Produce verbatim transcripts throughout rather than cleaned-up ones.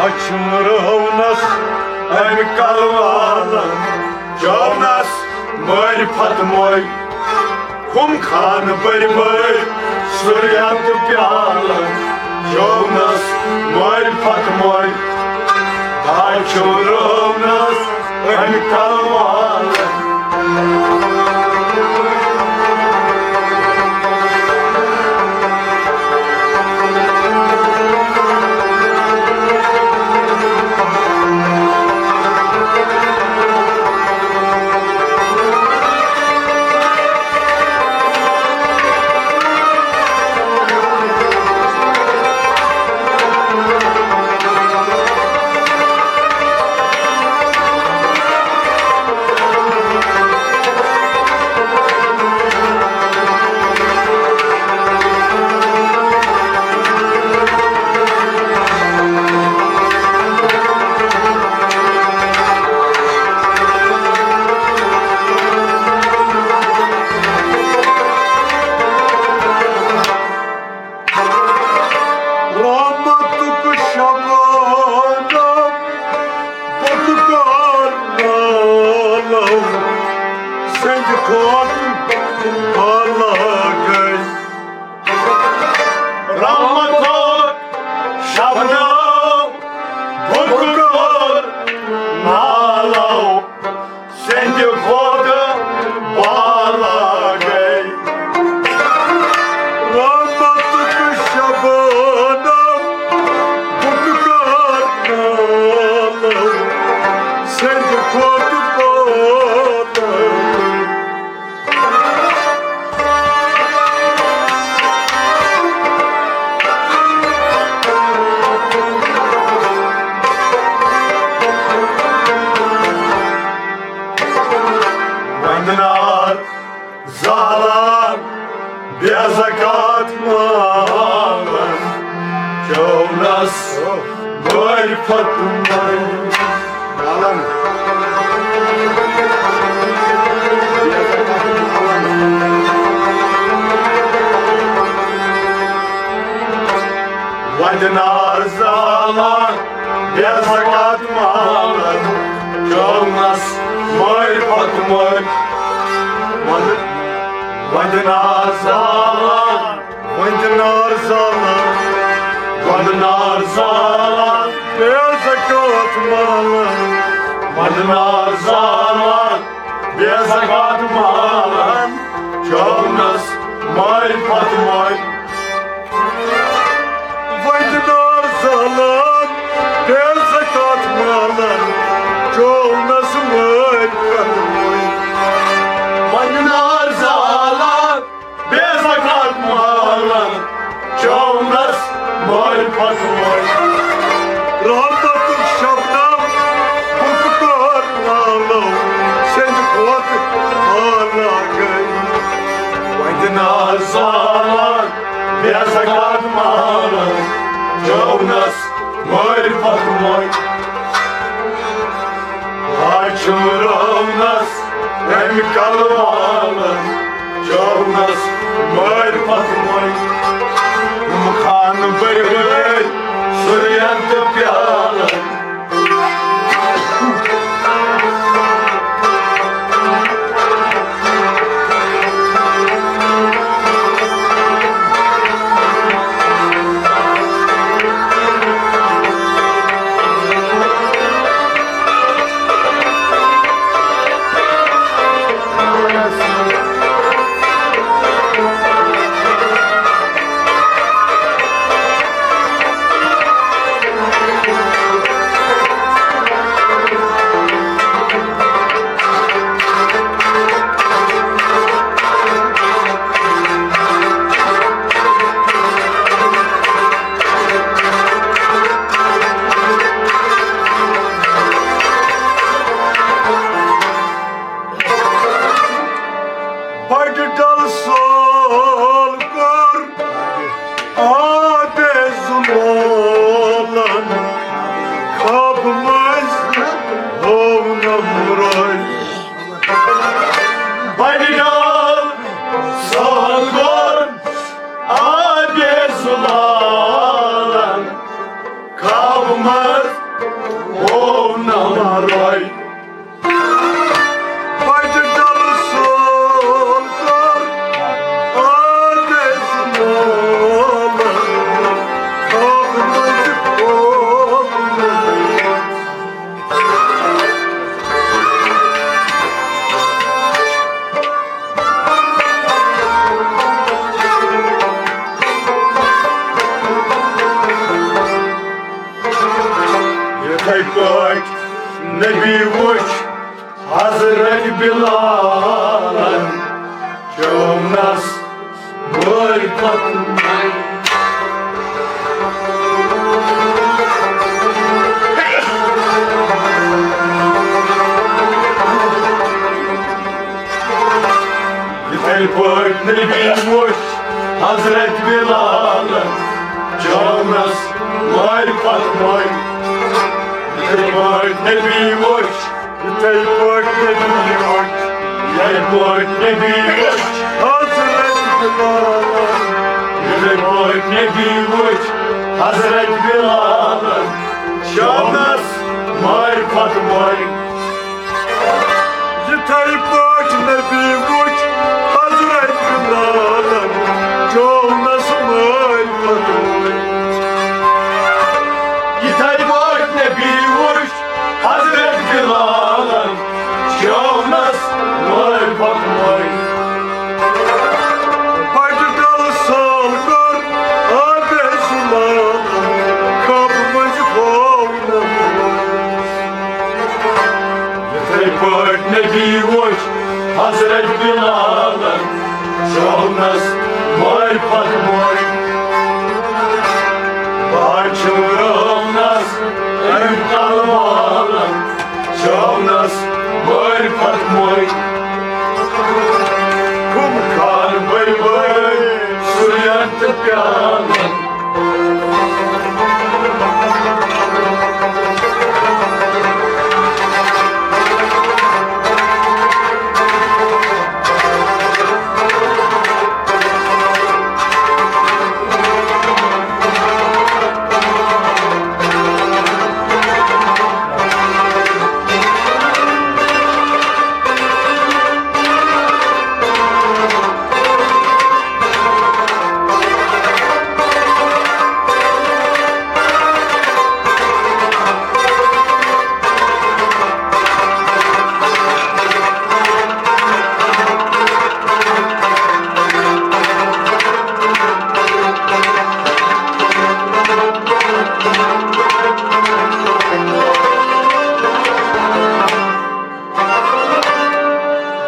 چھُم رٲونس امہِ کلہٕ والن، چٲونس مٲرۍ پھتہٕ مٲرۍ۔ ہُم خان بٔرۍ بٔرۍ سُرین تہٕ پیالن، چٲونس مٲرۍ پھتہٕ مٲرۍ۔ بہٕ چھُم رٲونس امہِ کلہٕ والن۔ رحمتُک شبنم بُک کر نالم، سیٚنٛدِ کھۄتہٕ بالا گٔے۔ رحمتُک شبنم بُک کر نالم، سیٚنٛدِ کھۄتہٕ بالا گٔے۔ رحمتُک شبنم بُک کر نالم، سیٚنٛدِ کھۄتہٕ بالا گٔے۔ وندنار زالان بے زکات مالن، چونس بٔرۍ پھتہٕ مٲرۍ۔ وندنار زالان بے زکات مالن، چونس مٲرۍ پھتہٕ مٲرۍ۔ وند-، وندنار زالان، وندنار زالان، وندنار زالان بے زکات مالن، وندنار زالان بے زکات مالن، چونس مٲرۍ پھتہٕ مٲرۍ۔ وندنار زالان بے زکات مالن، چونس مٲرۍ پھتہٕ مٲرۍ۔ وندنار زالان بے زکات مالن، چونس مٲرۍ پھتہٕ مٲرۍ۔ رحمتُک شبنم بُک کر نالم، سیٚنٛدِ کھۄتہٕ بالا گٔے۔ وندنار زالان بے زکات مالن، چونس مٲرۍ پھتہٕ مٲرۍ۔ آز چھُم رٲونس امہِ کلہٕ والن، چٲونس مٲرۍ پھتہٕ مٲرۍ۔ ہُم خان بٔرۍ بٔرۍ سُرین تہٕ پیالن۔ یِتھَے پٲٹھۍ نبی وُچھ حضرت بلالن، چومنس مٲرۍ پتہٕ مٲرۍ۔ یِتھَے پٲٹھۍ نبی وُچھ حضرت بلالن، چومنس مٲرۍ پتہٕ مٲرۍ۔ یِتھَے پٲٹھۍ نبی وُچھ، یِتھَے پٲٹھۍ نبی وُچھ، یِتھَے پٲٹھۍ نبی وُچھ حضرت بلالن۔ یِتھَے پٲٹھۍ نبی وُچھ حضرت بلالن، چومنس مٲرۍ پتہٕ مٲرۍ۔ یِتھَے پٲٹھۍ نبی وُچھ حضرت بلالن، چومنس مٲرۍ پتہٕ مٲرۍ۔ یِتھَے پٲٹھۍ نبی وُچھ حضرت بلالن، چومنس مٲرۍ پتہٕ مٲرۍ۔ بَٹہٕ ڈَل سال کوٚر آبِ زُلالن، خوابہٕ منٛزۍ ہوونم۔ یِتھَے پٲٹھۍ نبی وُچھ حضرت بلالن، چومنس مٲرۍ پتہٕ مٲرۍ۔ بہٕ چھُس رٲونس أمۍ تلوالن، چومنس مٲرۍ پتہٕ مٲرۍ۔ خُمکھار بٔرۍ بٔرۍ سُرٮ۪ن تہٕ پیالن۔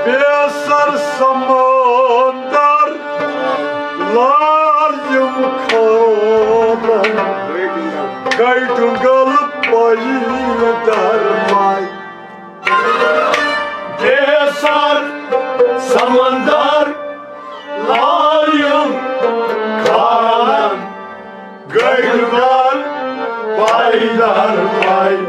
بے سر سمندر لال یِم کھولن، گٔے جنگل پٲیدر ماے۔ بے سر سمندر لال یِم کھولن، گٔے جنگل پٲیدر ماے۔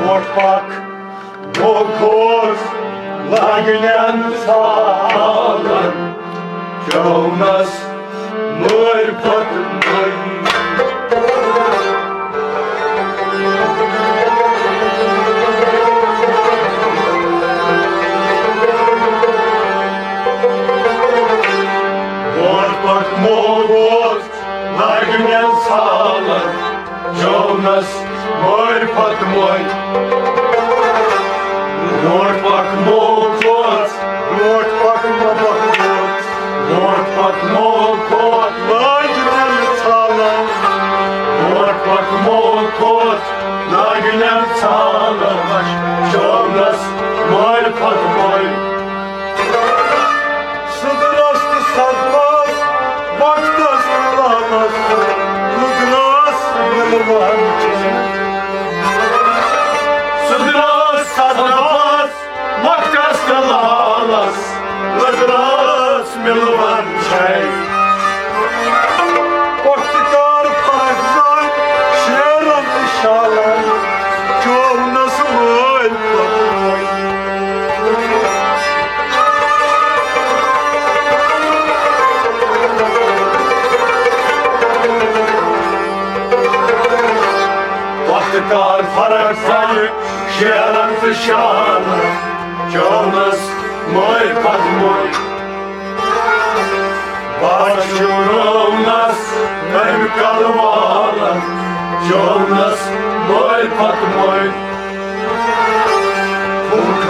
برونٛٹھ پکھ، موکھوس لاگنٮ۪ن ژھالن، چومنس مٲرۍ پتہٕ مٲرۍ۔ برونٛٹھ پکھ، موکھوس لاگنٮ۪ن ژھالن، چومنس مٲرۍ پتہٕ مٲرۍ۔ برونٛٹھ پکھ، موکھوس، برونٛٹھ پکھ، موکھوس، برونٛٹھ پکھ، موکھوس لاگنٮ۪ن ژھالن، برونٛٹھ پکھ، موکھوس لاگنٮ۪ن ژھالن، چومنس مٲرۍ پتہٕ مٲرۍ۔ سٕدرس تہٕ سدبس، وقتس تہٕ لالس، قدرس مِلوان چھِ۔ سٕدرس سدبس، وقتس تہٕ لالس، قدرس مِلوان چھِ۔ وقت کار فرق زن شیرن تہٕ شالن، چومنس وٲلۍ پتہٕ وٲلۍ۔ وقت کار فرق زن شیرن تہٕ شالن۔ چونس مٲرۍ پتہٕ مٲرۍ۔ بچُرونس أمۍ کلہٕ والن، چونس مٲرۍ پتہٕ مٲرۍ۔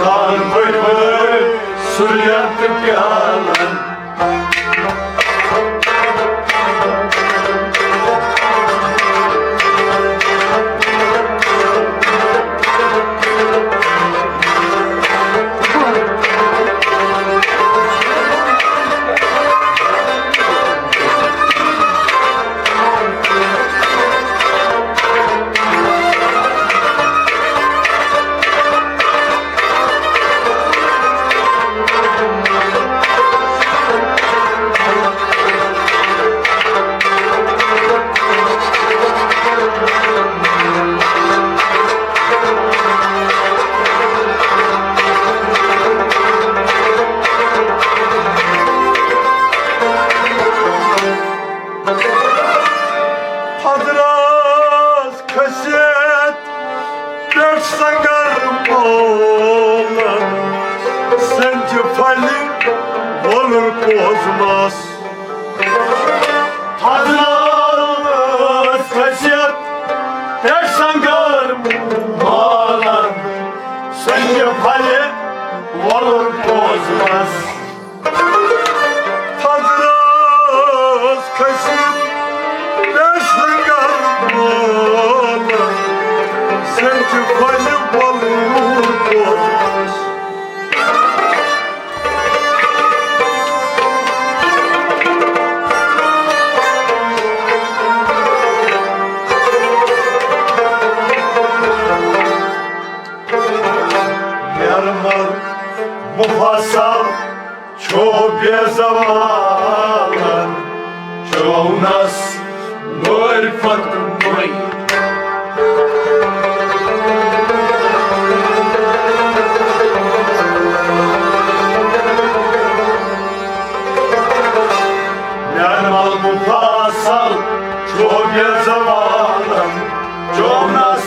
خان بٔڑۍ بٔڑۍ سُرین تہٕ پیالن۔ حضرت کھٔسِتھ پٮ۪ٹھ سنگر مولن، سنجہِ پھلہِ وۄلُر پوزمس۔ حضرت کھٔسِتھ پٮ۪ٹھ سنگر مولن، سنجہِ پھلہِ وۄلُر پوزمس۔ حضرت کھٔسِتھ پٮ۪ٹھ سنگر مولن، سنجہِ پھلہِ وۄلُر پوزمس۔ نرمل مفصل چھو بے زوالن، چونس مٲرۍ پتہٕ مٲرۍ۔ نرمل مفصل چھو بے زوالن، چونس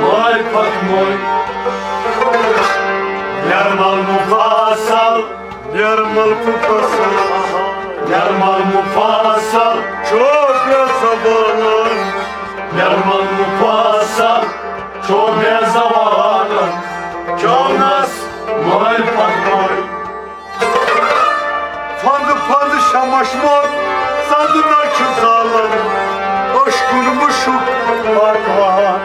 مٲرۍ پتہٕ مٲرۍ۔ نرمل مفصل، نرمل مفصل، نرمل مفصل چھو بے زوالن۔ نرمل مفصل چھو بے زوالن، چونس مٲرۍ پتہٕ مٲرۍ۔ فند فند شمش موت سند نہ چھُ زالن، اشکن مشک پکوان۔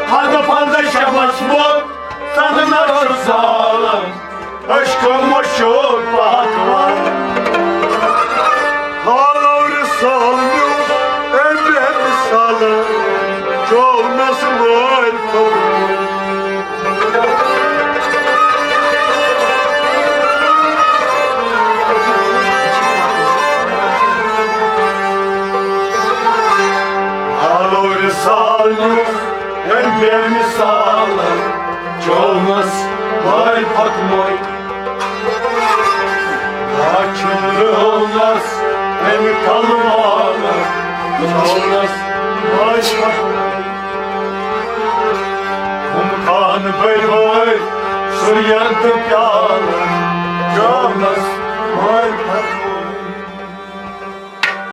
فند فند شمش موت سند نہ چھُ زالن، اشکن مشک پکوان۔ حالو رسال نیو اے بے مثال، چونس مٲرۍ پتہٕ مٲرۍ۔ حالو رسال نیو اے بے مثال، چونس مٲرۍ پتہٕ مٲرۍ۔ بچُرونس أمۍ کلہٕ والن، چونس مٲرۍ پتہٕ مٲرۍ۔ ہُم خان بٔڑۍ بٔڑۍ سُرین تہٕ پیالن، چونس مٲرۍ پتہٕ